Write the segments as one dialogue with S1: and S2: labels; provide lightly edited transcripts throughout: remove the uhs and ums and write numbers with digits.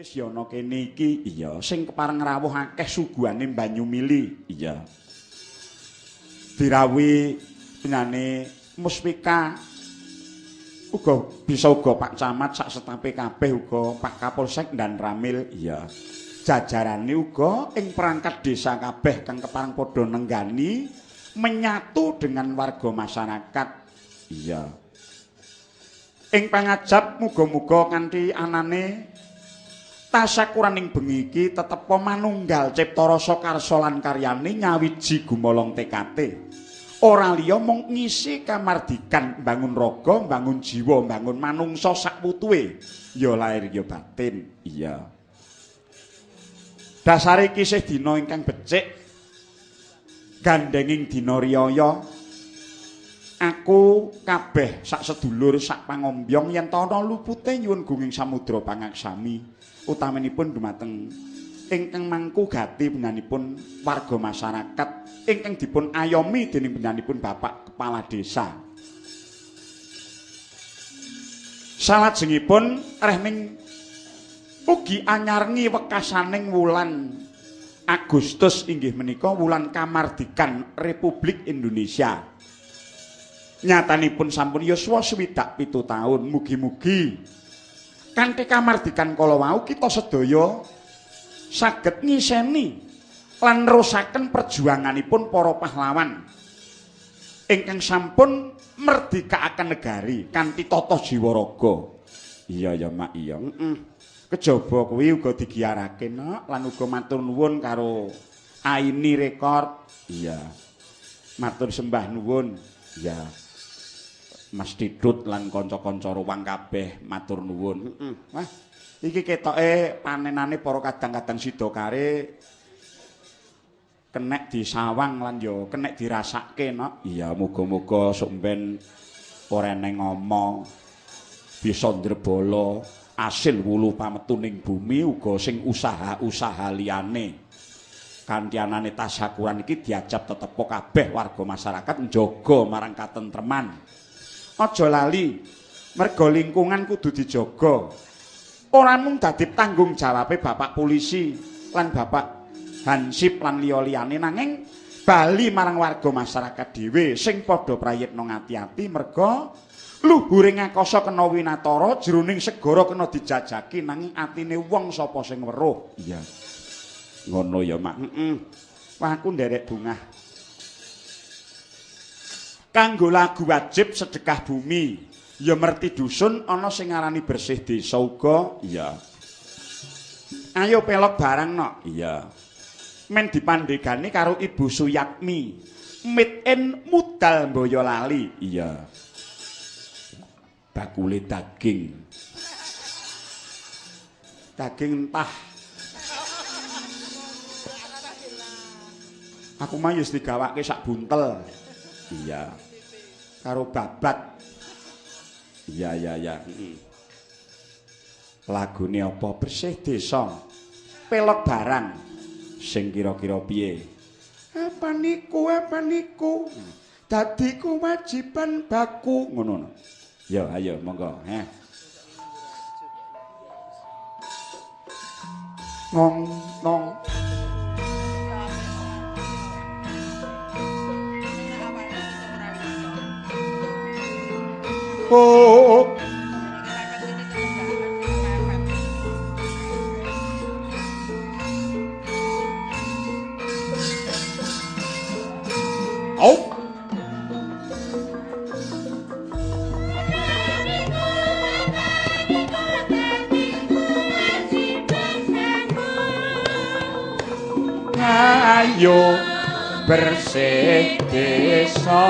S1: Wis ya ana kene iki, iya, sing kepareng rawuh akeh suguhane banyu mili, iya. Dirawuhi penane Muspika uga bisa uga Pak Camat sak setape kabeh uga Pak Kapolsek dan Ramil, iya. Jajarane uga ing perangkat desa kabeh kang kepareng padha nenggani menyatu dengan warga masyarakat, iya. Ing pangajap muga-muga kanthi anane tasakuraning bengi iki tetepa manunggal cipta rasa karsa lan karyane nyawiji gumolong tekate. Ora liya mung ngisi kamardikan, mbangun raga, mbangun jiwa, mbangun manungsa sak wutuhe, ya lahir ya batin. Iya. Dasare kisih dina ingkang becik gandhenging dina riyaya, aku kabeh sak sedulur sak pangombyong yen ta ana lupute nyuwun gunging samudra pangaksami, utaminipun dumateng ingkang mangku gati panjenenganipun warga masyarakat ingkang dipun ayomi dening panjenenganipun Bapak Kepala Desa. Salajengipun rehning ugi anyarengi wekasaning wulan Agustus inggih menika wulan kamardikan Republik Indonesia. Nyatanipun sampun yuswa 67 taun, mugi-mugi kanthi kamardikan kala wau kita sedaya saged ngiseni lan nerusaken perjuanganipun para pahlawan ingkang sampun merdikaaken negari kanthi tata jiwa raga. Iya ya Mak, iya. Heeh. Kejaba kuwi uga digiarake nok lan uga matur nuwun karo Aini Record. Iya. Matur sembah nuwun. Iya. Mas Didut lan kanca-kanca ruwang kabeh matur nuwun. Heeh. Wah, iki ketoke panenane para kadang-kadang sidokare kenek disawang lan ya kenek dirasake nok. Iya, muga-muga sok mben ora eneng ngomong bisa ndrebala asil wulu pametuning bumi uga sing usaha-usaha liyane. Kanthi anane tasakuran iki diajab tetepa kabeh warga masyarakat njaga marang katentreman. Aja lali, merga lingkungan kudu dijaga. Ora mung dadi tanggung jawabe Bapak polisi lan Bapak Hansip lan liya-liyane, nanging bali marang warga masyarakat dhewe sing padha prayitna ngati-ati merga luhuring akasa kena winatara, jroning segara kena dijajaki, nanging atine wong sapa sing weruh. Iya. Ngono ya, Mak. Heeh. Wah, aku nderek bungah. Kanggo lagu wajib sedekah bumi, ya merti dusun ana sing ngarani bersih desa uga. Iya. Ayo pelok barang nok. Iya. Men dipandhegani karo Ibu Suyatmi. Meet in Mudal Boyolali. Iya. Bakule daging. Daging entah. Aku mah wis digawake sak buntel. Iya. Karo babat. Iya iya iya. Heeh. Lagune apa? Bersih desa. Pelok barang. Sing kira-kira piye? Apa niku? Apa niku? Dadi kewajiban baku ngono. Ya ayo monggo, heh. Ngong nong. Oh. Oh. Ayo bersih desa.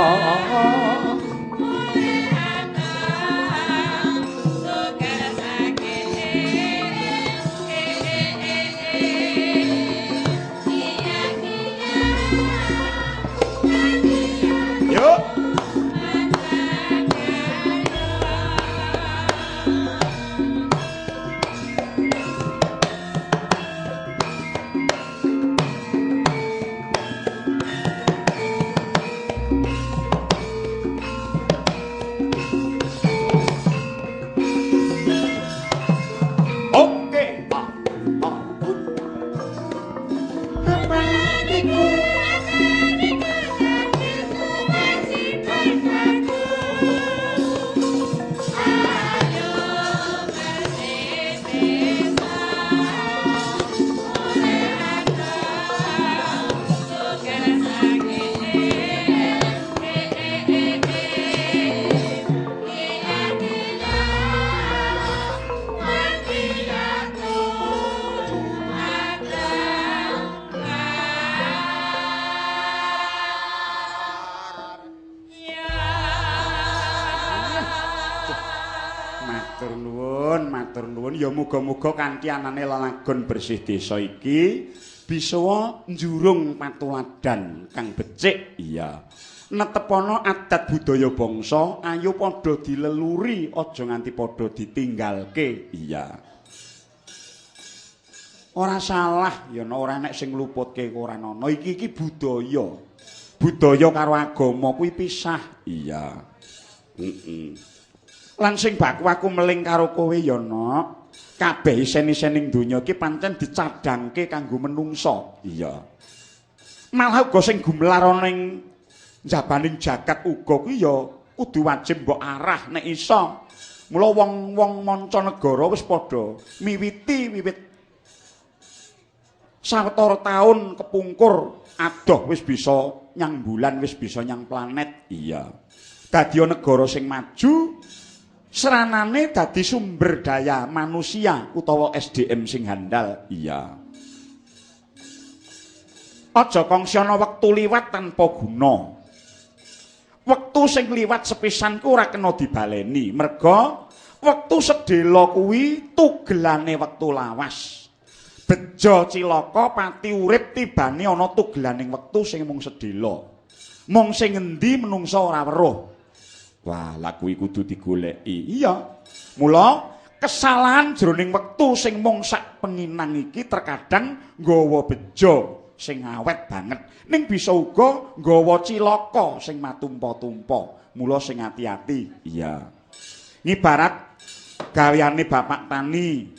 S1: Ya muga-muga kanthi anane lelagon bersih desa iki bisa njurung patuladan kang becik. Iya. Netepono adat budaya bangsa, ayo padha dileluri, aja nganti padha ditinggalke. Iya. Ora salah ya ora nek sing ngluputke ora ana. Iki iki budaya. Budaya karo agama kuwi pisah. Iya. Heeh. Lan sing baku aku meling karo kowe ya, Nok. Kabeh isen-isening donya iki pancen dicadhangke kanggo menungsa. Iya. Malah uga sing gumelar ana ing njabaning jagat uga kuwi ya kudu wajib mbok arah nek iso. Mula wong-wong mancanegara wis padha miwiti wiwit sawetara taun kepungkur adoh wis bisa nyang bulan, wis bisa nyang planet. Iya. Dadi negara sing maju seranane dadi sumber daya manusia utawa SDM sing handal. Iya. Aja kongsi ana wektu liwat tanpa guna. Wektu sing liwat sepisan ku ora kena dibaleni, merga wektu sedhela kuwi tugelane wektu lawas. Bejo cilaka pati urip tibane ana tugelaning wektu sing mung sedhela. Mung sing ngendi menungsa ora weruh. Wah, lha kuwi kudu digoleki. Iya. Mula kesalahan jroning wektu sing mung sak penginang iki terkadang nggawa bejo sing awet banget, ning bisa uga nggawa cilaka sing matumpa-tumpa. Mula sing ati-ati. Iya. Ngibarat gaweane bapak tani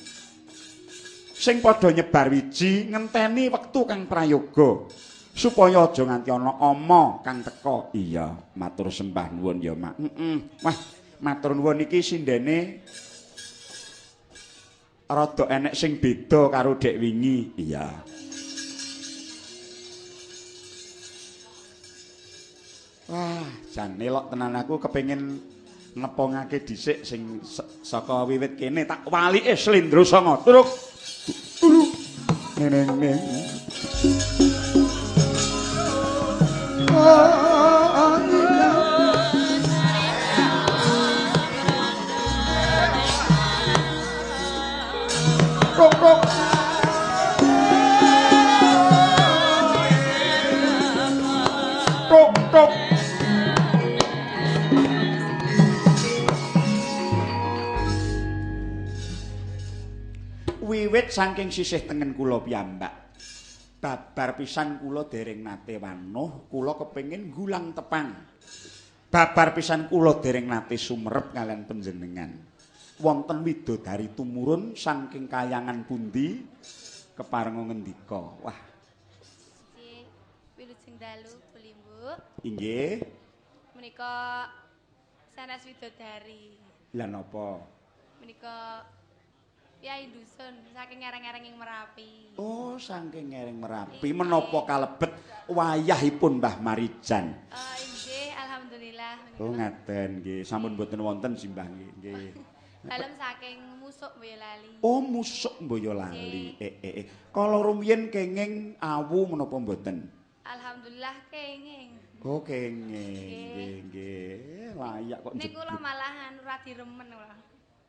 S1: sing padha nyebar wiji ngenteni wektu kang prayoga supaya aja nganti ana ama kang teka. Iya, matur sembah nuwun ya, Mak. Heeh. Wah, matur nuwun iki sindene rada enek sing beda karo dek wingi. Iya. Wah, jan elok tenan aku kepengin nepongake dhisik sing saka wiwit kene tak walike Slendro Sanga. Truk. Turu. Neng neng. Rok rok. Rok rok. Wiwit saking sisih tengen kula piyambak. Babar pisan kula dereng nate wanuh, kula kepengin gulang tepang. Babar pisan kula dereng nate sumerep kalian panjenengan. Wonten widodari tumurun saking kayangan pundi keparenga ngendika. Wah.
S2: Nggih, wilujeng dalu Bu Limbuk.
S1: Inggih.
S2: Menika sanes widodari.
S1: Lha napa?
S2: Menika Kyai dusun saking ngereng-ngereng ing Merapi.
S1: Oh, saking ngereng Merapi. Menapa kalebet wayahipun Mbah Marijan?
S2: Oh, nggih, alhamdulillah.
S1: Oh, ngaten nggih. Sampun mboten wonten simbah nggih. Nggih.
S2: Dalem saking Musuk Boyolali.
S1: Oh, Musuk Boyolali. Kala rumiyin kenging awu menapa mboten?
S2: Alhamdulillah kenging.
S1: Oh, kenging. Nggih, nggih. Layak kok
S2: njebuk. Nek kula malahan ora diremen kula.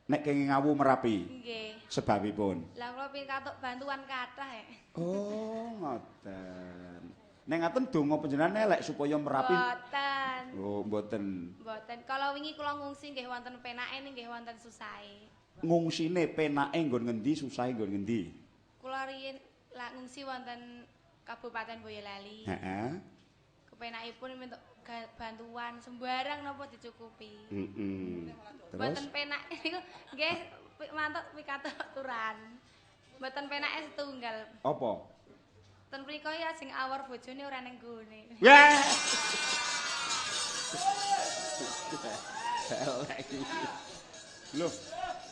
S1: Nek kenging awu Merapi.
S2: Nggih.
S1: Sebabipun?
S2: Lah kula pikatuk bantuan kathah e.
S1: Oh, ngoten. Nek ngaten donga panjenengan elek supaya Merapi.
S2: Mboten.
S1: Oh, mboten.
S2: Mboten. Kala wingi kula ngungsi nggih wonten penake nggih wonten susahe.
S1: Ngungsine penake nggon ngendi, susahe nggon ngendi?
S2: Kula riyin lak ngungsi wonten Kabupaten Boyolali.
S1: Heeh.
S2: Kepenakipun minta bantuan sembarang napa dicukupi.
S1: Heeh. Terus
S2: mboten penak niku nggih mantuk pikaturan. Mboten penake setunggal.
S1: Apa?
S2: Ten mriku ya sing awor bojone ora ning gone.
S1: Ya. Loh,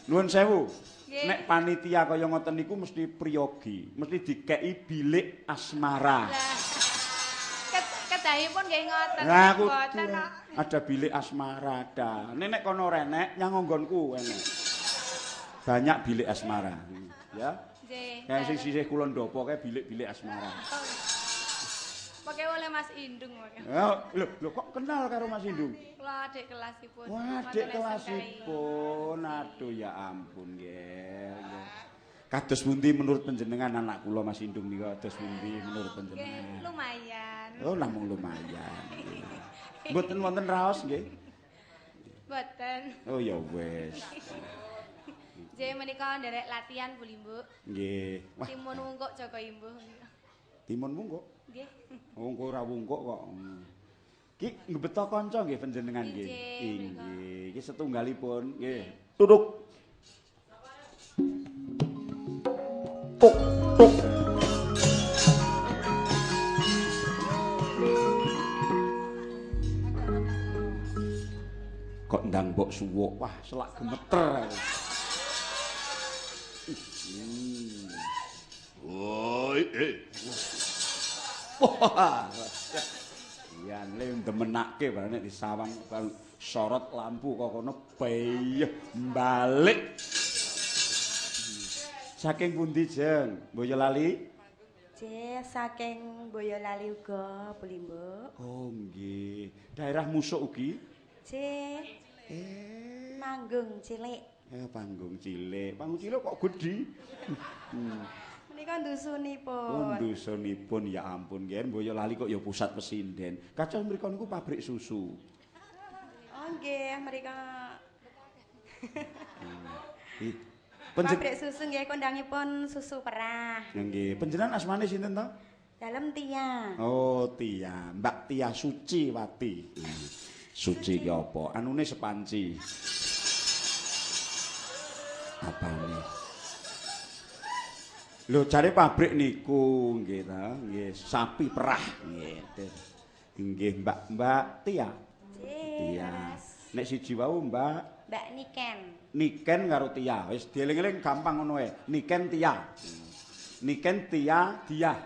S1: nuwun sewu. Nek panitia kaya ngoten niku mesti priyogi, mesti dikeki bilik asmara.
S2: Kedahipun nggih ngoten.
S1: Lah mboten ada bilik asmara ada. Nek kono renek nyang nggonku enek. Banyak bilik asmara, ya.
S2: Nggih.
S1: Kayak sing sisih kula ndopo kae bilik-bilik asmara.
S2: Pakai oleh Mas Indung pokoke.
S1: Oh, lho, lho kok kenal karo Mas Indung?
S2: Kula adik kelasipun.
S1: Wah, adik kelasipun. Aduh ya ampun nggih. Kados pundi menurut panjenengan anak kula Mas Indung nika kados pundi menurut panjenengan?
S2: Lumayan.
S1: Oh, namung lumayan. Mboten wonten raos nggih?
S2: Mboten.
S1: Oh ya wis.
S2: Nggih menika nderek latihan Bu Limbuk.
S1: Nggih. Wah.
S2: Timun wungkuk Joko Imbuh menika.
S1: Timun wungkuk?
S2: Nggih.
S1: Wungkuk ora wungkuk kok. Ki ngbeto kanca nggih panjenengan nggih. Nggih. Iki setunggalipun nggih. Turuk. Tuk tuk. Kok ndang mbok suwuk. Wah, selak gemeter aku.
S3: Woi, eh.
S1: Wah. Ya le ndemenake bareng nek disawang sorot lampu kok kono beyeh balik. Saking pundi, Jeng? Boyolali?
S4: Jeh, saking Boyolali uga, Bu Limbuk.
S1: Oh, nggih. Daerah Musuk ugi?
S4: Jeh. Manggung cilik.
S1: Panggung cilik. Panggung cilik kok gedhi.
S4: Menika dusunipun.
S1: Oh, dusunipun ya ampun, nggih. Boyolali kok ya pusat pesinden. Kacau mriku niku pabrik susu.
S4: Oh, nggih, mriko. Pabrik susu nggih kondangipun susu perah.
S1: Nggih, panjenengan asmane sinten to?
S4: Dalem Tia.
S1: Oh, Tia. Mbak Tia Suciwati. Suci ki apa? Anune sepanci. Apane? Lho, jare pabrik niku nggih ta, nggih sapi perah nggih. Nggih, Mbak Tia. Tia. Nek siji wau Mbak
S4: Mbak Niken.
S1: Niken karo Tia. Wis dieling-eling gampang ngono wae. Niken Tia. Niken Tia Diah.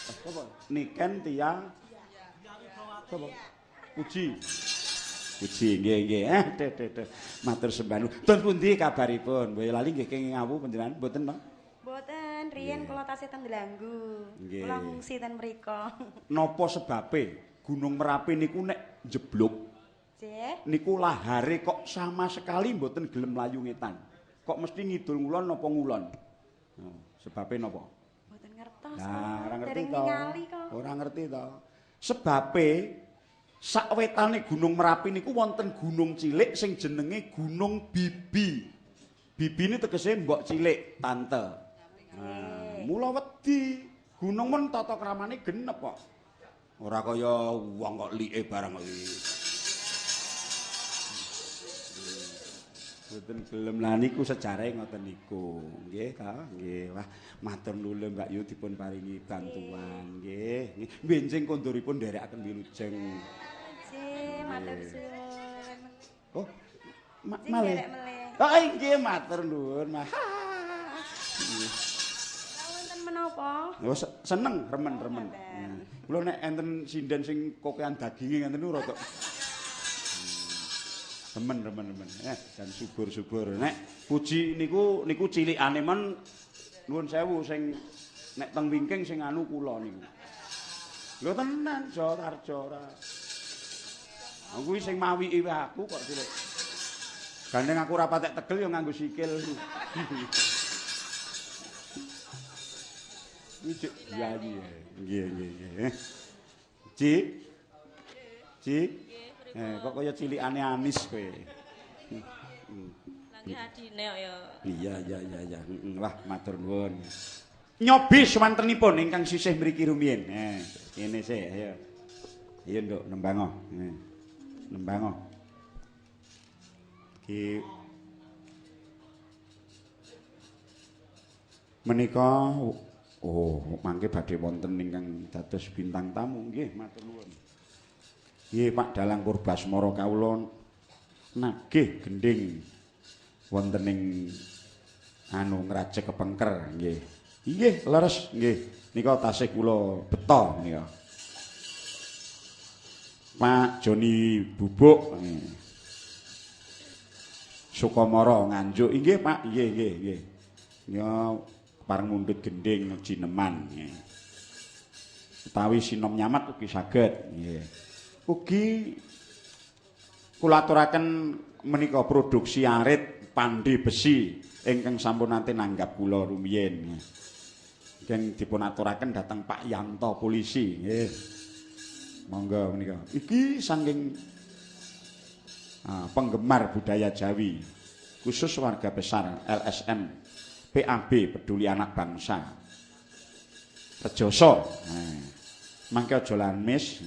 S1: Sapa? Niken Tia. Sapa? Puji. Puji nggih nggih. Deh. Matur sembah nuwun. Ten pundi kabaripun? Boyolali nggih kenging awu panjenengan mboten to?
S4: Mboten, riyen kula tasih ten Delanggu. Kula ngungsi ten mriku.
S1: Napa sebabe Gunung Merapi niku nek njeblug niku lahare kok sama sekali mboten gelem mlayu ngetan. Kok mesti ngidul ngulon napa ngulon? Oh, sebabe napa?
S4: Mboten ngertos.
S1: Nah, ora ngerti to. Ora ngerti to. Sebabe sakwetane Gunung Merapi niku wonten gunung cilik sing jenenge Gunung Bibi. Bibi ini tegese mbok cilik, tante. Nah, mula wedi. Gunung men tata kramane genep kok. Ora kaya wong kok like barang kok iki. Mboten gelem lah niku sejarahe ngoten niku. Nggih ta? Nggih. Wah, matur nuwun Mbak Yu dipun paringi bantuan nggih. Benjing konduripun nderekaken wilujeng.
S4: Nggih, matur suwun.
S1: Oh, malih. Oh, nggih matur nuwun. Lah
S4: wonten menapa?
S1: Oh, seneng remen-remen. Kula nek enten sinden sing kokean daginge ngenten niku rada remen. Dan subur-subur. Nek puji niku cilikane men nuwun sewu sing nek teng wingking sing anu kula niku. Lho tenan Jo Tarjo ora. Kuwi sing mawiki aku kok cilik. Gandeng aku ora patek tegel ya nganggo sikil. Iki cek biayi. Nggih. Ci. Ci. Kok kaya cilikane Anis kowe.
S5: Lagi adine kok ya.
S1: Iya. Wah, matur nuwun. Nyobi swantenipun ingkang sisih mriki rumiyin. Kene sik, ayo. Ayo, Nduk, nembango. Nembango. Ki menika oh, mangke badhe wonten ingkang dados bintang tamu nggih, matur nuwun. Nggih Pak Dalang Purbasmara kawula nagih gendhing wonten ing anu ngrajek kepengker nggih. Nggih, leres nggih. Nika tasih kula beta nika. Pak Joni Bubuk Sukamara Nganjuk. Nggih Pak, nggih nggih nggih. Nika pareng mundhut gendhing jineman nggih. Utawi sinom nyamat ugi saged. Nggih. Ugi kula aturaken menika produksi arit Pandi Besi ingkang sampun nate nanggap kula rumiyin. Ingkang dipun aturaken dhateng Pak Yanto polisi. Nggih. Monggo menika. Iki saking penggemar budaya Jawi, khusus warga besar LSM PAB Peduli Anak Bangsa Rejoso. Nah, mangke aja lamis.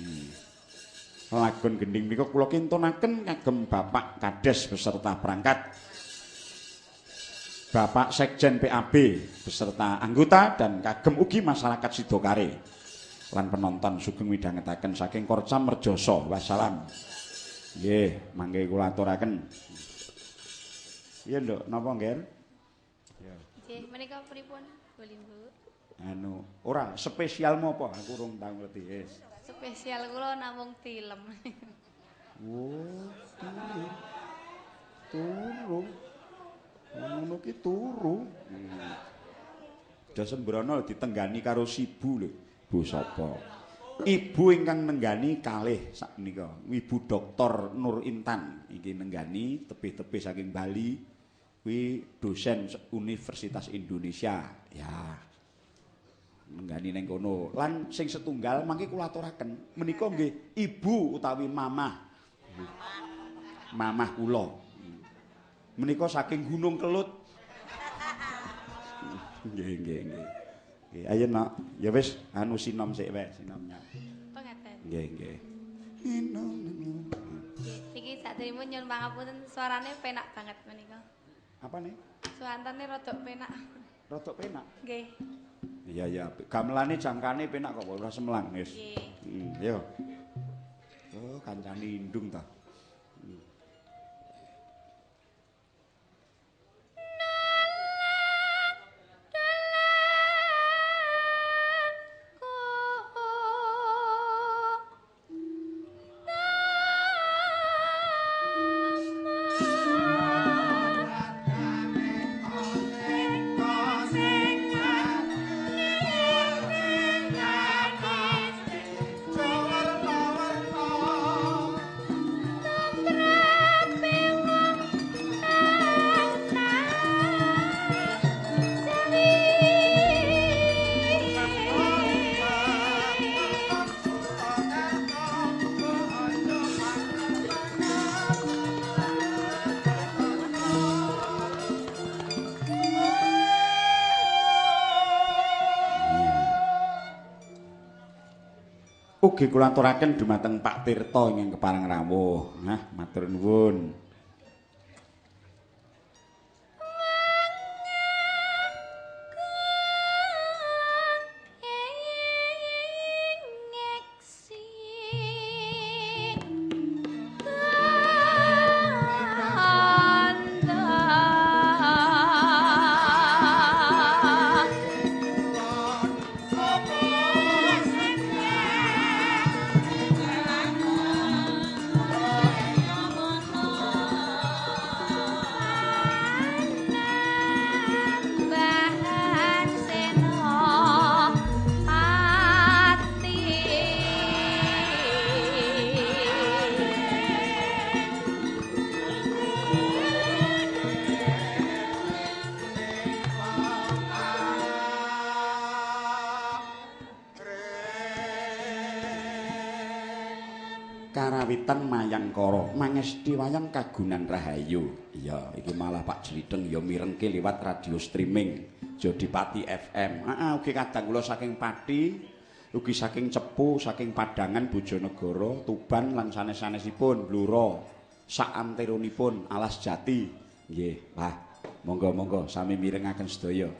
S1: Lagon gending menika kula kintunaken kagem Bapak Kades beserta perangkat, Bapak Sekjen PAB beserta anggota, dan kagem ugi masyarakat Sidokare lan penonton sugeng midhangetaken saking Korcam Rejoso. Wassalam. Nggih, mangke kula aturaken. Iya, Nduk, napa, Ngger? Ya.
S2: Nggih, menika pripun, Bu Limbu?
S1: Anu, ora spesialmu apa? Aku urung tau ngerti, wis.
S2: Spesial kula namung tilem.
S1: Oh, turu. Turu. Ngono ki turu. Aja sembrono ditenggani karo Sibu lho. Bu sapa? Ibu ingkang nenggani kalih sakmenika, Ibu Dr. Nur Intan iki nenggani tebih-tebih saking Bali, kuwi dosen Universitas Indonesia. Ya. Nenggani ning kono. Lan sing setunggal mangke kula aturaken menika nggih ibu utawi mamah. Mamah kula. Menika saking Gunung Kelut. Nggih, nggih, nggih. Nggih, ayo nak. Ya wis anu sinom sik wae, sinomnya.
S2: Oh ngaten.
S1: Nggih, nggih.
S2: Nggih, niki sakderengipun nyuwun pangapunten suarane penak banget menika.
S1: Apa nih?
S2: Suarane rodok penak.
S1: Rodok penak?
S2: Nggih.
S1: Iya, iya. Gamelane jangkane penak kok ora semelang wis.
S2: Nggih.
S1: Yo. Oh, kancane indung ta. Ugi kula aturaken dumateng Pak Tirta ingkang kepareng rawuh. Nah, matur nuwun. Karawitan Mayangkara mangesti wayang kagunan rahayu. Iya, iki malah Pak Jlitheng ya mirengke liwat radio streaming Jodipati FM. Heeh, ugi kadang kula saking Pati, ugi saking Cepu, saking Padangan, Bojonegoro, Tuban lan sanes-sanesipun, Blora, saanteronipun Alas Jati. Nggih, wah, monggo-monggo sami mirengaken sedaya.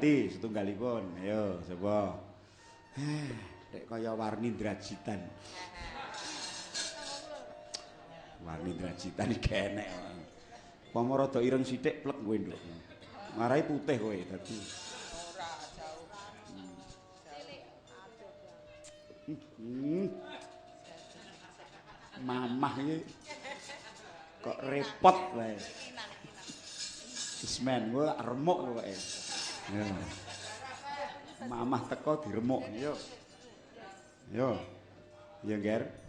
S1: ganti setunggalipun. Ayo, sapa? Rek kaya Warni Drajitan. Warni Drajitan iki enek. Pomo rada ireng sithik plek kowe, Nduk. Marai putih kowe dadi.
S3: Ora jauh.
S1: Mamah iki kok repot wae. Wis men, kowe remuk pokoke. Ya. Mamah teko diremuk. Yo. Yo. Ya, Nger.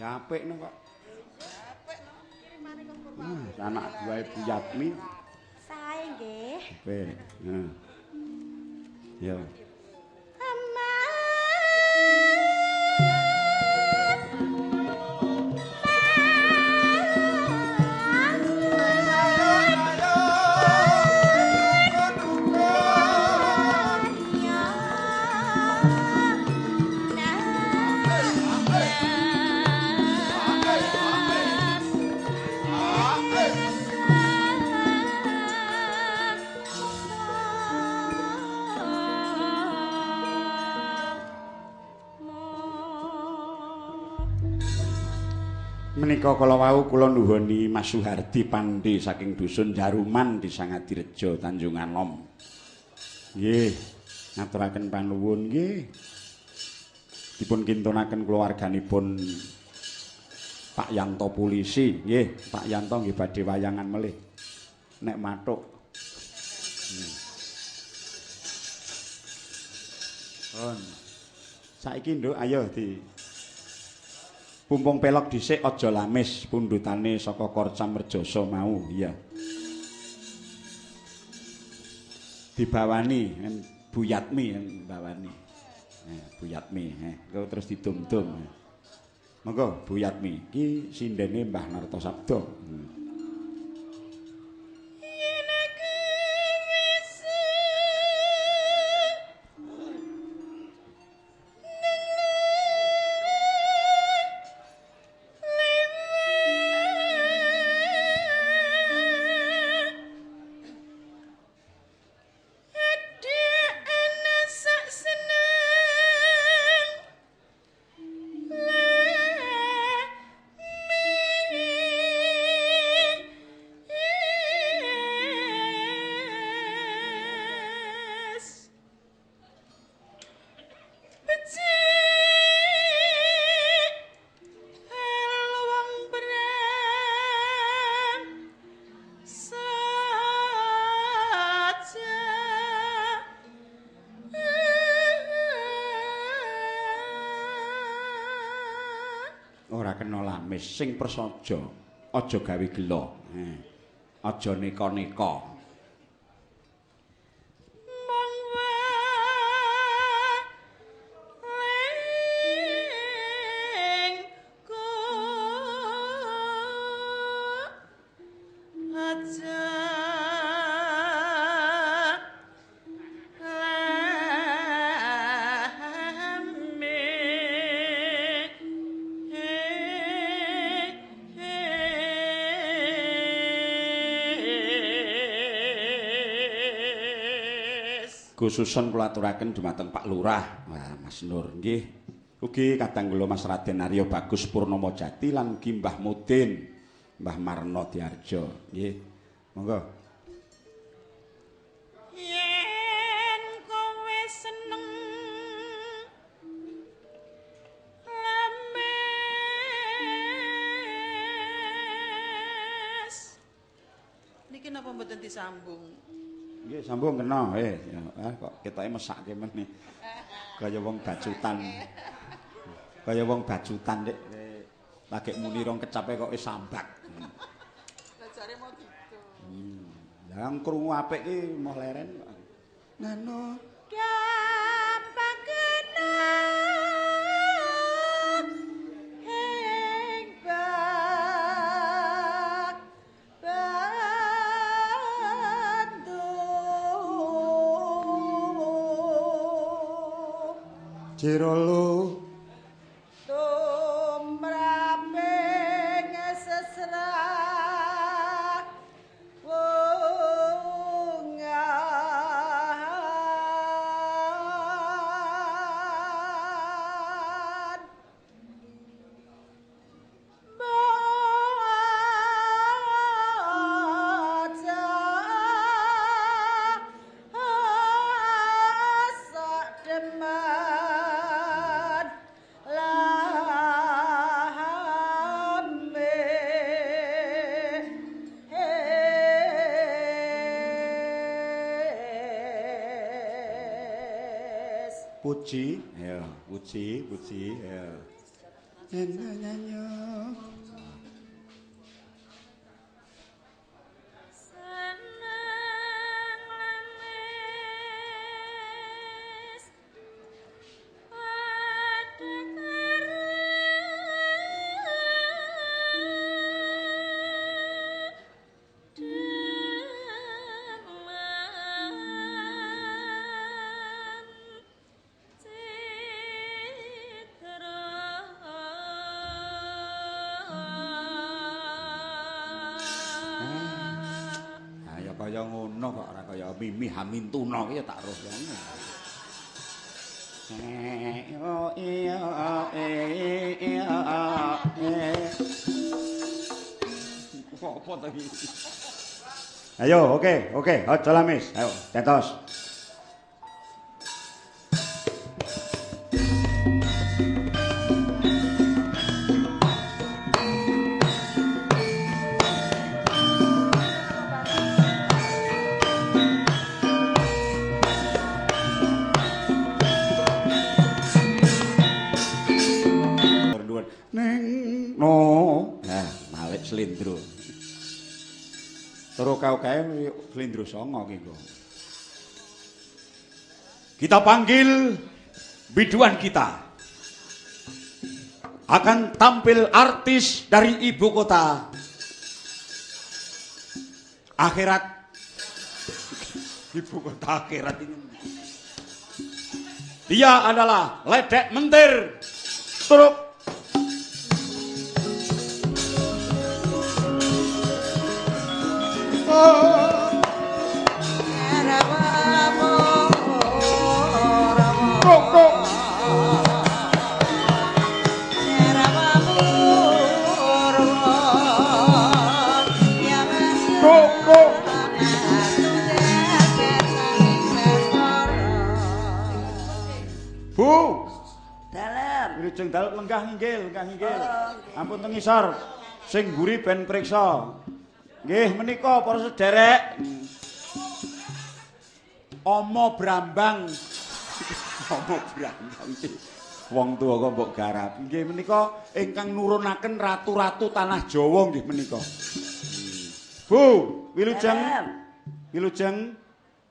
S1: Apik no kok.
S3: Apik no. Kirimane kok
S1: anak buahe Bu Yatmi.
S4: Sae nggih.
S1: Apik. Heeh. Ya. Menika kala wau kula nuhoni Mas Suhardi Pande saking dusun Jaruman Desa Ngadirejo Tanjung Anom. Nggih, ngaturaken panuwun nggih. Dipun kintunaken keluarganipun Pak Yanto polisi, nggih, Pak Yanto nggih badhe wayangan melih. Nek mathuk. On. Saiki Nduk ayo di pumpung pelok dhisik aja lamis pundhutane saka Korcam Rejasa mau. Iya. Dibawani Bu Yatmi bawani. Bu Yatmi, engko terus didum-dum. Monggo Bu Yatmi, iki sindene Mbah Nartosabdo. Ora kena lamis sing prasaja aja gawe gela, aja neka-neka. Khususon kula aturaken dumateng Pak Lurah, wah Mas Nur nggih. Ugi kadang kula Mas Raden Arya Bagus Purnomo Jati lan ugi Mbah Mudin, Mbah Marno Diarjo nggih. Monggo.
S3: Yen kowe seneng napa mboten disambung?
S1: Nggih, sambung kena. Kok ketoke mesake meneh. Kaya wong bacutan. Kaya wong bacutan dik. Lagi muni rong kecape kok wis sambat.
S3: Lah jare mau gitu.
S1: Lah krungu apik ki moh leren kok. Nano
S3: gampang kena ing bak bantu
S1: Jirolo
S3: tumraping sesrah wungan baca sak deman lame
S1: puji ya, puji, puji ya. Nyanyo.
S2: Seneng lamis padha deman citra.
S1: Ah ya kaya ngono kok ora kaya Mimi Hamintuna ki ya tak roh ngono. Oh iya iya eh. Apa ta iki? Ayo, oke, oke, aja lamis. Ayo, tetos. Ning no. Nah, malik slendro. Turu kae slendro songo ki kok. Kita panggil biduan kita. Akan tampil artis dari ibu kota akhirat. Ibu kota akhirat ini. Dia adalah Ledek Mentir. Turuk. Kok kok. Kok kok. Bu,
S5: Dalem.
S1: Wilujeng dalu lenggah nginggil, lenggah nginggil. Ampun teng ngisor. Sing mburi ben priksa. Nggih menika para sederek. Ama Brambang. Ama Brambang iki wong tuwa kok mbok garap. Nggih menika ingkang nurunaken ratu-ratu tanah Jawa nggih menika. Bu, wilujeng. Wilujeng.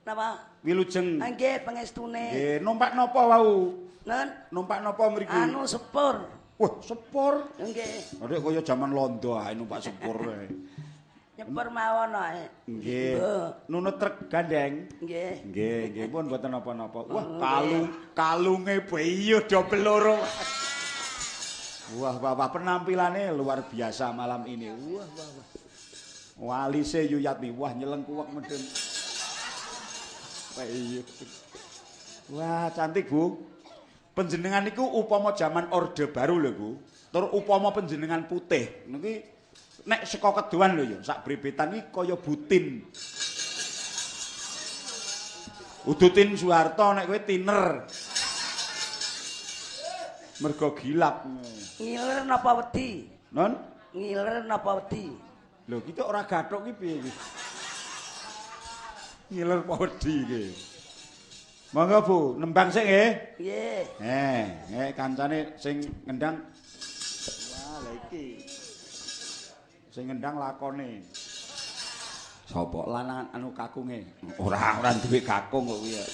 S5: Napa?
S1: Wilujeng.
S5: Nggih pangestune.
S1: Nggih, numpak napa wau?
S5: Nun,
S1: Numpak napa mriki?
S5: anu sepur.
S1: Wah, sepur.
S5: Nggih.
S1: Adik kaya jaman londo ae numpak sepur ae.
S5: Nyepur mawon ae.
S1: Nggih. Nunut truk gandeng.
S5: Nggih.
S1: Nggih, nggih pun mboten napa-napa. Wah, kalung kalunge bayi dobel loro. Wah, wah, wah, penampilane luar biasa malam ini. Wah, wah, wah. Walise Yuyatmi, wah nyeleng kuwek medun. Iya. Wah, cantik, Bu. Panjenengan niku upama jaman Orde Baru lho, Bu. Tur upama panjenengan putih niki nek saka keduan lho ya, sak brebetan iki kaya butin. Udutin Soeharto nek kowe tiner. Mergo gilap.
S5: Ngiler napa wedi?
S1: Non?
S5: Ngiler napa wedi?
S1: Lho, kita ora gathuk ki piye iki? Ngiler apa wedi iki. Monggo Bu, nembang sik nggih.
S5: Nggih.
S1: Kancane sing ngendang. Wah, lha iki. Sing ngendang lakone. Sapa lanangan anu kakunge? Ora duwe kakung kok kuwi ya.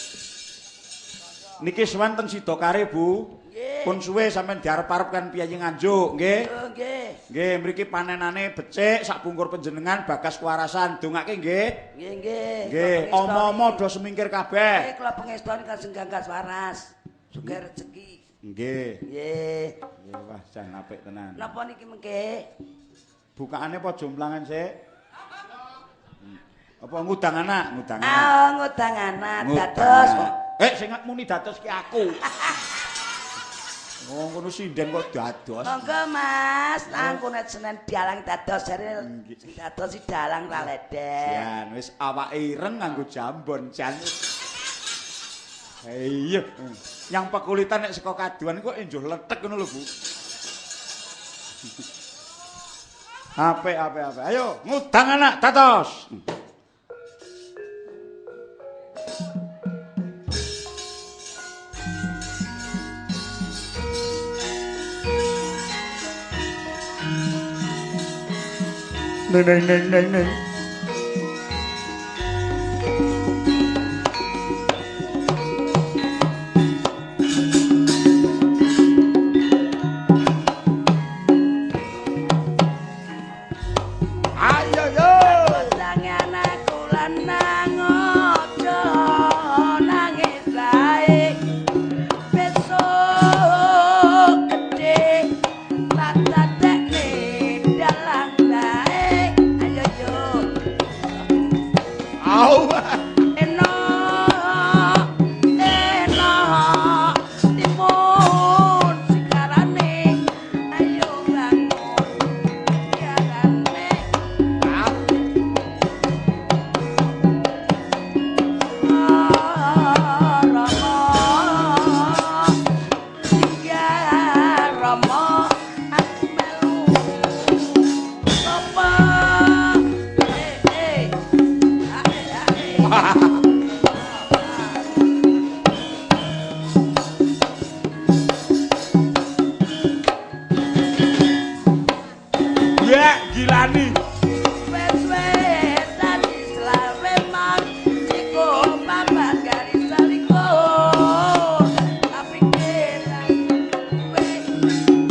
S1: Niki sowan teng Sidokare, Bu.
S5: Nggih.
S1: Pun suwe sampean diarep-arep kan piyayi Nganjuk, nggih.
S5: Nggih.
S1: Nggih, mriki panenane becik sak pungkur panjenengan Bagas kewarasan. Dongake nggih.
S5: Nggih, nggih.
S1: Nggih, oma-oma do semingkir kabeh.
S5: Nggih, kula pengestoni kajeng Gagas waras. Sugih rejeki.
S1: Nggih.
S5: Nggih.
S1: Nggih, wah jan apik tenan.
S5: Napa niki mengke?
S1: Bukaane apa jomplangan sik? Apa ngudang anak? Ngudang anak.
S5: Ah, ngudang anak dados.
S1: Sing muni dados ki aku. Wong kono sinden kok dados.
S5: Monggo Mas, aku nek Senin dalang dados jare sing dados si dalang ra ledek.
S1: Jan wis awake ireng nganggo jambon jan. Iya, yang pekulitan nek saka kaduan kok enjoh lethek ngono lho, Bu. Apik apik apik. Ayo ngudang anak dados. Neng neng neng neng neng. Ayo yo.
S5: Wedange anakku lanang aja nangis ae. Besok gedhe tak dadekne dalang dae. Ayo yo.
S1: Au.
S5: Enak, enak, timun sikarane, ayo bangun sikarane. Rama, tinggal Rama, aku melu sapa? Eh, eh, ae, ae.
S1: Ya, gilani.
S5: Wes-wesan selawe man, ciko papat garis salikur. Tapi kira kowe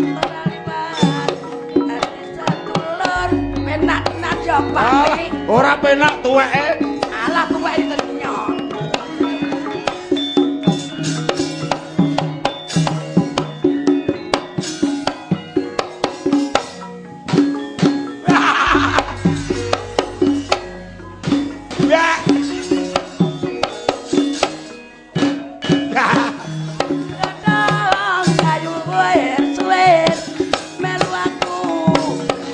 S5: ora liwat, ati sadulur penak tenan yo Pak.
S1: Ora penak tuweke.
S5: Alah tuweke tenyok.
S1: Ya.
S5: Kadang kayu suwer-suwer melu aku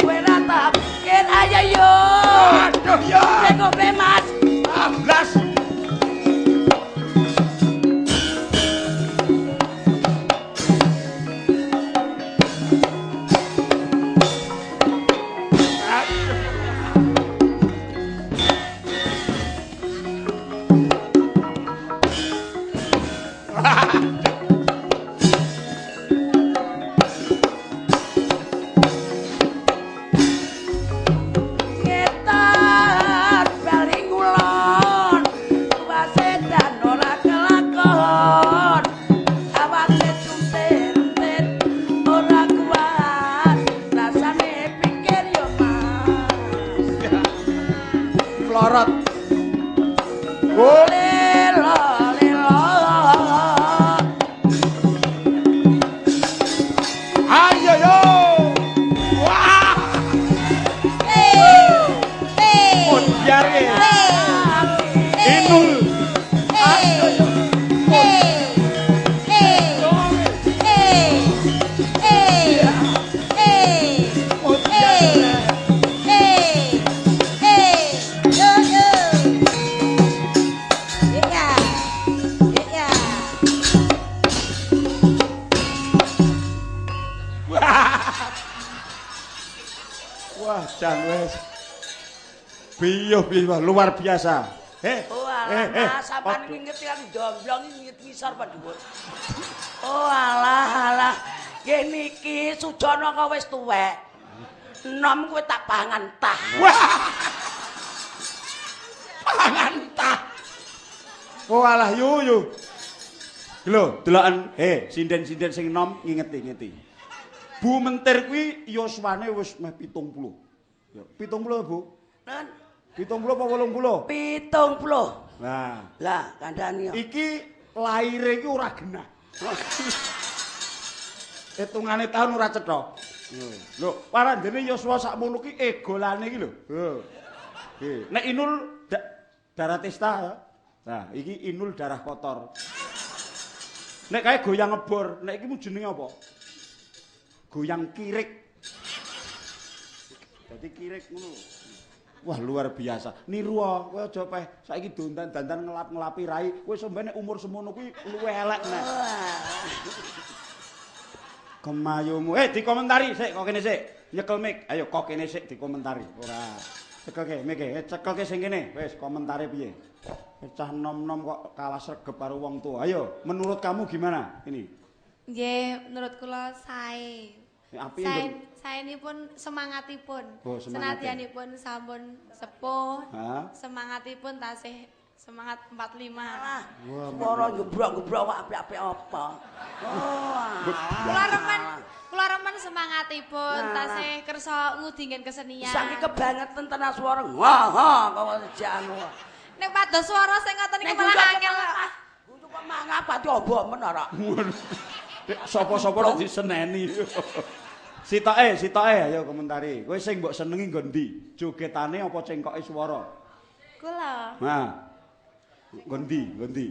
S5: kowe ra tak pikir ayo yo.
S1: Aduh ya.
S5: Kowe Mas.
S1: Ablas.
S5: Ngetar bali ngulon wasedan ora kelakon awake cuntir-untir ora kuat rasane pikir yo Mas.
S1: Florot. Oh.
S5: Lelo lelo.
S1: Ayo yo. Wah. Biar ke. Inul. Wah, jan wis. Biyuh biyuh luar biasa.
S5: Oh alah, sampean nginget kan domblong nginget ngisor apa dhuwur. Oh alah alah. Nggih niki Sujana kok wis tuwek. Enom kowe tak pangan tah.
S1: Wah. Pangan tah. Oh alah yu yu. Lho, deloken, sinden-sinden sing enom ngingeti-ngeti. Bu Mentir kuwi yuswane wis meh 70. Ya, 70 Bu.
S5: Nen,
S1: 70 apa 80?
S5: 70.
S1: Nah,
S5: lah kandhani.
S1: Iki laire iki ora genah. Hitungane tahun ora cetha. Lho, parandene yuswa sakmono ki egolane iki lho. Nggih. Nek Inul darah testa ya. Nah, iki Inul darah kotor. Nek kae goyang ngebor, nek iki mu jenenge apa? Goyang kirik. Dadi kirik ngono. Wah, luar biasa. Niru kowe aja peh saiki dandan-dandan ngelap-ngelapi rai, kowe sampeyan nek umur semono kuwi luwih elek neh. Kemayumu. Dikomentari sik kok kene sik. Nyekel mic. Ayo kok kene sik dikomentari. Ora. Cekelke mic-e. Cekelke sing kene. Wis komentare piye? Cah nom-nom kok kalah sregep karo wong tua. Ayo, menurut kamu gimana ini?
S2: Nggih, menurut kula sae. Saenipun semangatipun.
S1: Oh,
S2: senadyanipun sampun sepuh. Semangatipun tasih semangat 45.
S5: Alah, swara gebrok-gebrok kok apik-apik apa? Oh.
S2: Kula remen semangatipun tasih kersa ngudingen kesenian.
S5: Saking kebangetan tenan swara. Wah, ha kok jan.
S2: Nek pados swara sing ngoten niku malah angel.
S5: Guyu kok mangapati obok men ora.
S1: Sapa-sapa nek diseneni. Sitoke ayo komentari. Kowe sing mbok senengi nggo ndi? Jogetane apa cengkoke swara?
S4: Kula.
S1: Nah. Nggo ndi?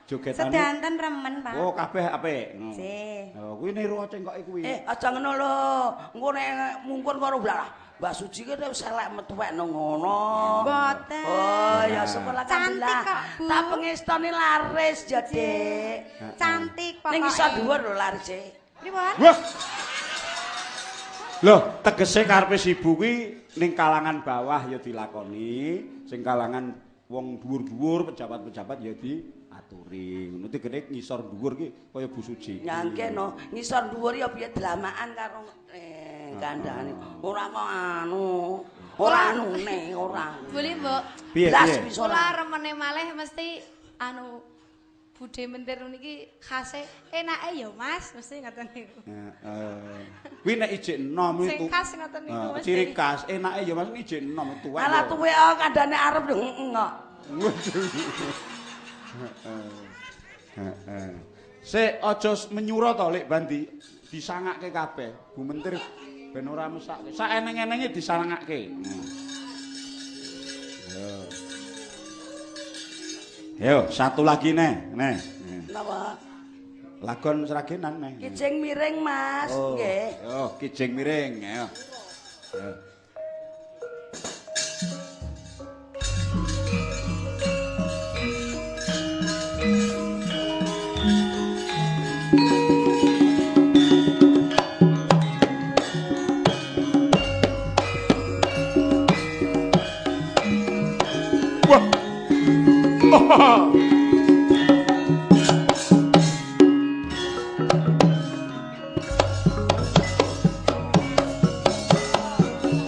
S1: Jogetane.
S4: Sedanten remen, Pak.
S1: Oh, kabeh apik.
S4: Nggih.
S1: Oh, kuwi niru cengkoke kuwi.
S5: Aja ngono lho. Engko nek mungkun karo blah. Mbak Suci ki wis elek metuwek nang ngono.
S4: Mboten.
S5: Oh, ya syukur
S4: alhamdulillah. Cantik kok, Bu.
S5: Tak pengestone laris ya, Dik.
S4: Cantik pokoke.
S5: Ning iso dhuwur lho larise.
S4: Pripun?
S1: Wah. Loh, tegese karepe ibu kuwi ning kalangan bawah ya dilakoni, sing kalangan wong dhuwur-dhuwur, pejabat-pejabat ya diaturi. Ngono tegene ngisor dhuwur ki kaya Bu Suci.
S5: Nyangke no, ngisor dhuwur ya piye dlamakan karo kandhane. Ora kok anu, ora anune, ora.
S2: Boleh, Mbok.
S1: Piye?
S2: Kula remene malih mesti anu Budhe Mentir niki khase enake ya Mas, mesti ngoten niku.
S1: Heeh. Kuwi nek ijik enom itu.
S2: Sing khas ngoten niku mesti.
S1: Ciri khas enake ya Mas ijik enom tuwek.
S5: Alah tuwek kok kandhane arep heeh kok.
S1: Heeh. Sik aja menyura to Lek Bandi, disangake kabeh. Bu Mentir ben ora mesake. Sak eneng-enenge disangake. Yo. Yo, satu lagi neh, neh.
S5: Napa?
S1: Lagon Sragenan neh.
S5: Kijing miring, Mas. Nggih.
S1: Yo, kijing miring, ayo. Yo. Wah.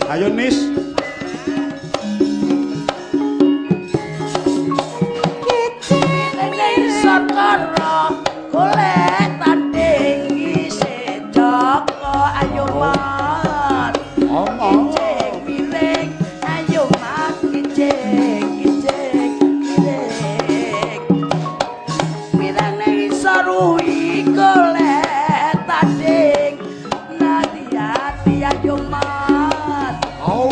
S1: Ayo Nis.
S5: Kijing miring karo golek tanding isih Joko ayo Mas. Kijing miring ayo Mas kijing kijing miring. Mirane isor golek tanding nati ati ayo Mas.
S1: Oh.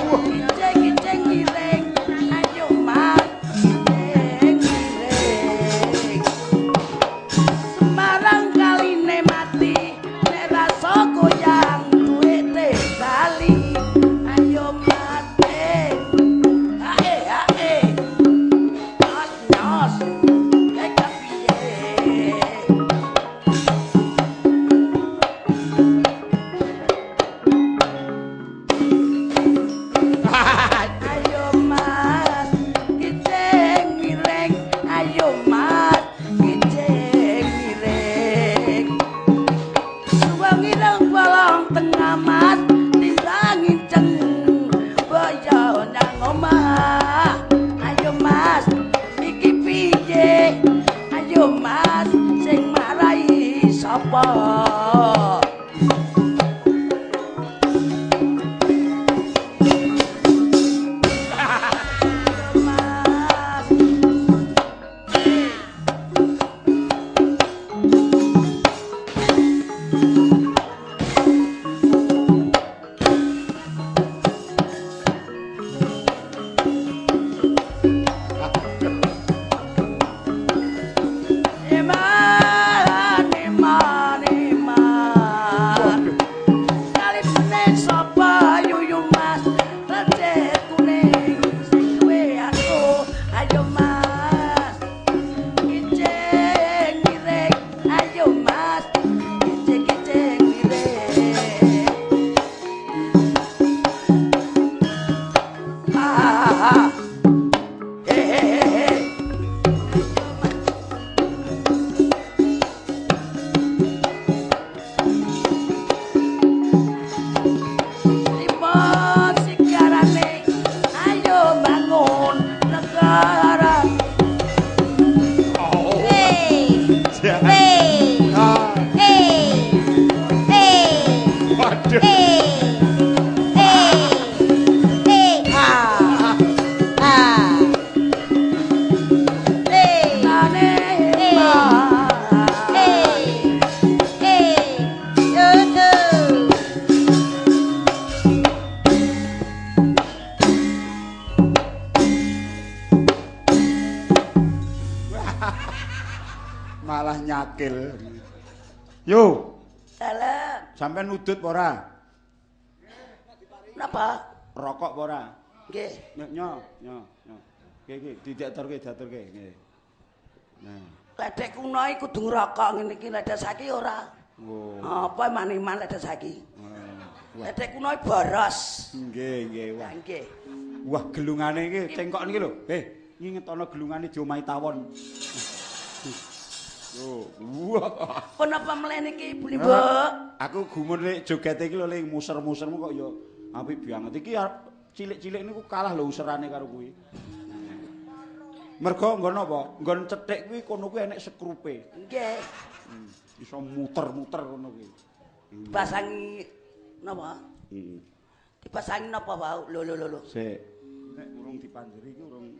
S5: negarane. Ayo bangun negara.
S2: Hey. Hey. Hey. Hey.
S1: Waduh.
S2: Hey. Hey. Hey. Ha. Ha. Hey. Hey. Hey. Yo yo.
S1: Malah nyakil. Yo,
S5: Dalem.
S1: sampean nudut apa ora?
S5: Napa?
S1: Rokok apa ora?
S5: Nggih.
S1: Nyo, nyo, nyo. Nggih, nggih, diaturke, diaturke, nggih. Nah.
S5: Ledek kuno iki kudu ngrokok ngene iki, ledek saiki ora.
S1: Oh.
S5: Apa maniman ledek saiki?
S1: Wah.
S5: Ledek kuno iki boros.
S1: Nggih, nggih, wah.
S5: Lah nggih.
S1: Wah, gelungane iki cengkok niki lho. Eh, nginget ana gelungane diomahi tawon. Yo, wah.
S5: Pun apa mleh niki Ibu Limbo?
S1: Aku gumun lek jogete iki lho lek muser-musermu kok ya apik banget. Iki cilik-cilik niku kalah lho userane karo kuwi. Mergo nggon apa? Nggon cethik kuwi kono kuwi enek sekrupe.
S5: Nggih.
S1: Iso muter-muter kono kuwi.
S5: Dipasangi napa?
S1: Heeh.
S5: Dipasangi napa wau? Lho lho lho lho.
S1: Sik. Nek urung dipanjeri iki urung.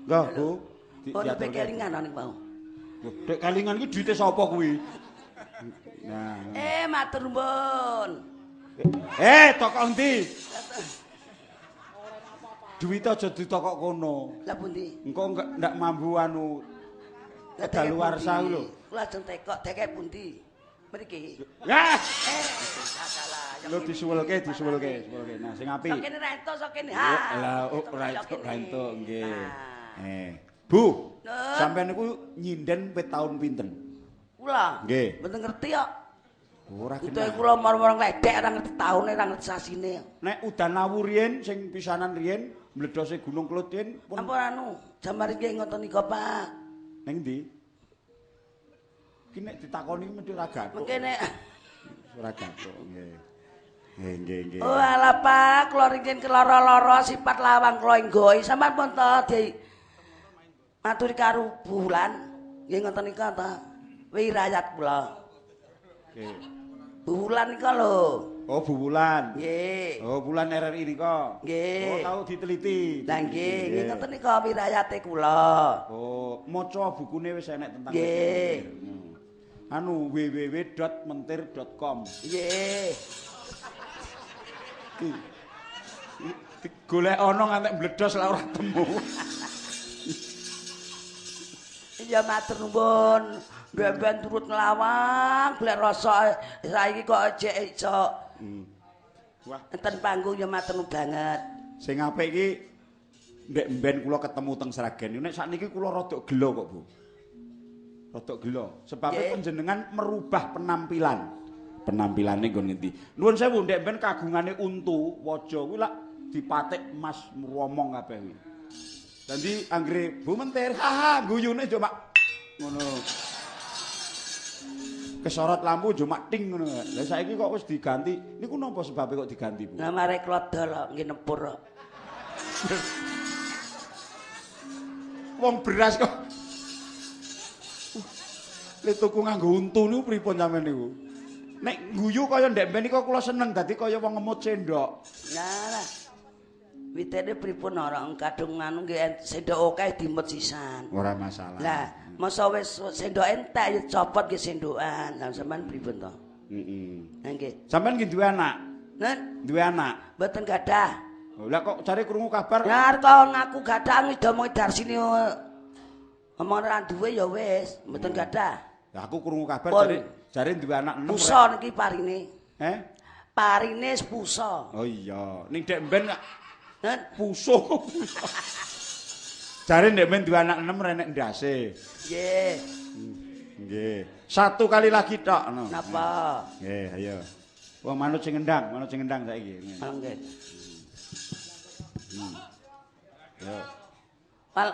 S1: Lho, Bu.
S5: Oh, nek kelingan niku wau.
S1: Lho, dek kelingan iki duwite sapa kuwi? Nah.
S5: Matur nuwun.
S1: Toko endi? Duwite aja ditokok kono.
S5: Lah pundi?
S1: Engko ndak mambu anu kedaluwarsa kuwi lho.
S5: Kula ajeng tekok, tekek pundi? Mriki.
S1: Yah.
S5: Salah.
S1: Lho disuwelke, disuwelke, suwelke. Nah, sing apik.
S5: Sok kene ra entuk, sok kene. Ha.
S1: Lah, ora entuk, ora entuk, nggih. Bu, sampean niku nyinden wit taun pinten?
S5: Kula.
S1: Nggih.
S5: Mboten ngerti kok.
S1: Ora
S5: kenal. Kula moro-moro ngledek ora ngerti taune, ora ngerti sasine.
S1: Nek udan lawu riyen sing pisanan riyen mledhose Gunung Kelut riyen pun
S5: ampun anu, jamar nggih ngoten nika, Pak.
S1: Ning ndi? Ki nek ditakoni mesti ora gathuk.
S5: Mengke nek
S1: ora gathuk, nggih. Nggih, nggih, nggih.
S5: Oh alah Pak, kula riyen keloro-loro sifat lawang kula enggoi. Sampeyan pun to di maturi karo bulan nggih ngoten nika ta. Wirayat kula.
S1: Nggih.
S5: Bulan nika lho.
S1: Oh, Bu Wulan.
S5: Nggih.
S1: Oh, Bulan RRI nika.
S5: Nggih.
S1: Oh, tau diteliti.
S5: Lah nggih, nggih ngoten nika wirayate kula.
S1: Oh, maca bukune wis enek tentang
S5: nggih.
S1: Anu www.mentir.com.
S5: Nggih.
S1: Golek ana ngantek mbledos lah ora temu.
S5: Iya matur nuwun. Mben-mben turut nglawang, golek rasa saiki kok jek iso.
S1: Wah,
S5: enten panggung ya matur nuwun banget.
S1: Sing apik iki ndek mben kula ketemu teng Sragen. Nek sakniki kula rada gelo kok, Bu. Rada gelo. Sebabe panjenengan merubah penampilan. Penampilane nggon ngendi? Nuwun sewu ndek mben kagungane untu, waja kuwi lak dipatik emas mromong kabeh kuwi. Dadi anggere Bu Mentir, haha guyune cuma ngono. Kesorot lampu cuma ting ngono. Lah saiki kok wis diganti. Niku napa sebabe kok diganti, Bu?
S5: Lah mare klodol kok nggih nepur kok.
S1: Wong beras kok. Le tuku nganggo untu niku pripun sampean niku? Nek guyu kaya ndek mben niku kula seneng dadi kaya wong ngemut sendok.
S5: Lah. Witene pripun ora kadung anu nggih sendok akeh dimut sisan.
S1: Ora masalah.
S5: Lah, masa wis sendok entek ya copot nggih sendokan. Lah sampean pripun to?
S1: Heeh.
S5: Lah nggih.
S1: Sampean nggih duwe anak?
S5: Nen,
S1: duwe anak?
S5: Mboten gadah.
S1: Lah kok jare krungu kabar?
S5: Ya kok ngaku gadah ngidomongi Darsini ngomong ora duwe ya wis, mboten gadah.
S1: Lah aku krungu kabar jare duwe anak 6.
S5: Pusa niki parine.
S1: Heh?
S5: Parine pusa.
S1: Oh iya, ning dek mben pusuh. Jare ndek men duwe anak 6 renek ndase.
S5: Nggih.
S1: Nggih. Satu kali lagi tok ngono.
S5: Napa?
S1: Nggih, ayo. Wong manut sing ngendang, manut sing ngendang saiki.
S5: Nggih.
S1: Yo.
S5: Pal.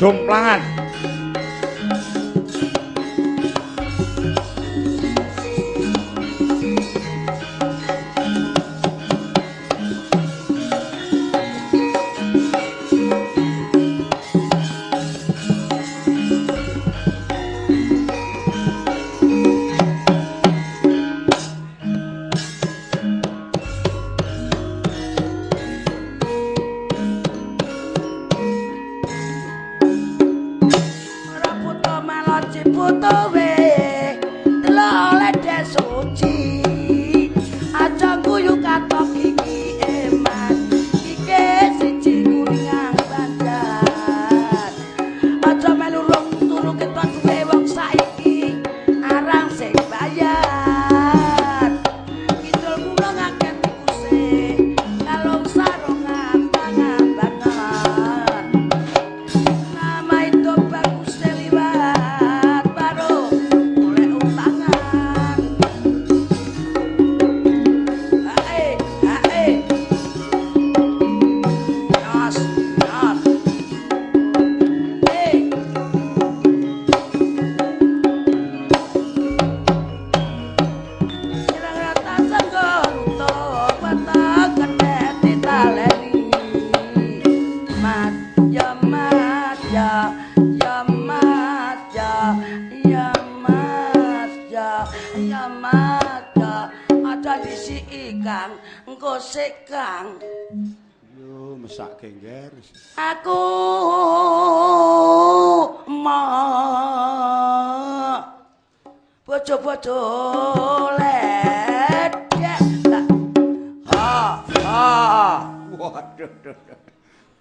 S1: Jomplangan.
S5: Ya mata, aja disiki Kang, engko sik Kang.
S1: Yo mesake ngger.
S5: Aku ma bojo-bojo ledek. Ha ha.
S1: Waduh.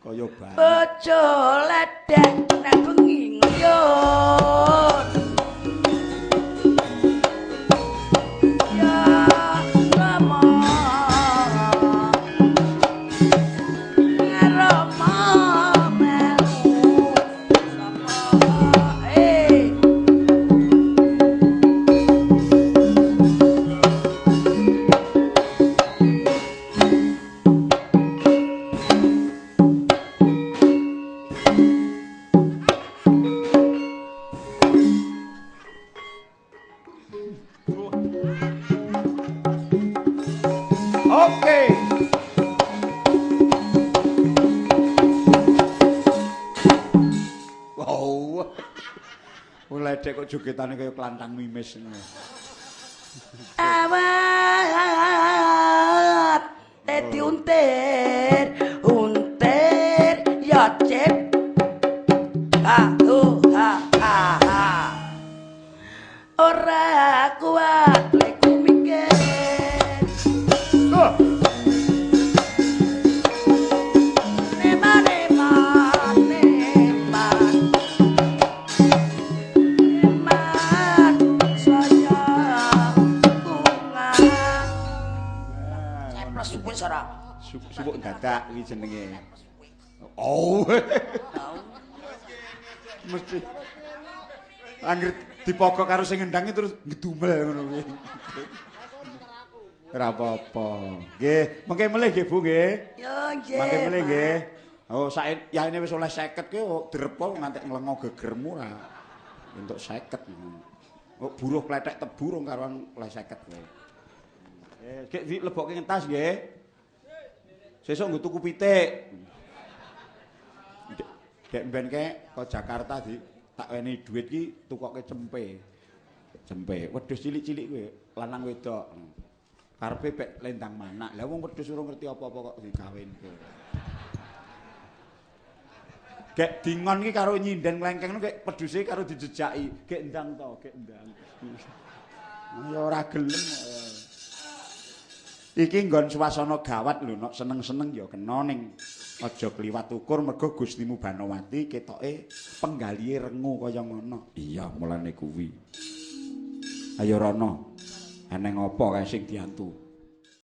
S1: Kaya banget.
S5: Bojo ledek nek bengi nguyun. Ya Rama. Rama melu sapa eh.
S1: Oke. Wow. Ledek kok jogetane kaya klantang mimis ngono.
S5: Awat tedi untir, untir ya cip. Ha hu ha ha ha. Ora kuat leku mikir.
S1: Loh.
S5: Nema nema nema. Eman saya bunga. Ceplos suwe ora.
S1: Subuk dadak kuwi jenenge. Oh. Mesti angger dipokok karo sing ngendang terus ngedumel ngono kuwi. Ora apa-apa. Nggih, mengke melih nggih Bu nggih.
S5: Yo nggih.
S1: Mangke melih nggih. Oh, sae yaene wis oleh 50 ki drepo ngantek nglengo gegermu ora. Entuk 50. Oh, buruh klethek tebu rong karuan oleh 50 kowe. Gek dilebokke ngentas nggih. Sesuk nggo tuku pitik. Dek mben ke ke Jakarta di tak weni dhuwit ki tukoke cempe. Cempe, wedhus cilik-cilik kuwi, lanang wedok. Karepe pek lendang manak. Lah wong wedhus urung ngerti apa-apa kok dikawinke. Gek dingon ki karo nyinden klengkeng gek wedhuse karo dijejaki, gek ndang to, gek ndang. Ya ora gelem. Iki nggon swasana gawat lho, nek seneng-seneng ya kena ning aja kliwat ukur mergo Gustimu Banowati ketoke penggalihe rengu kaya ngono. Iya, mulane kuwi. Ayo rono. Eneng apa kae sing diantu?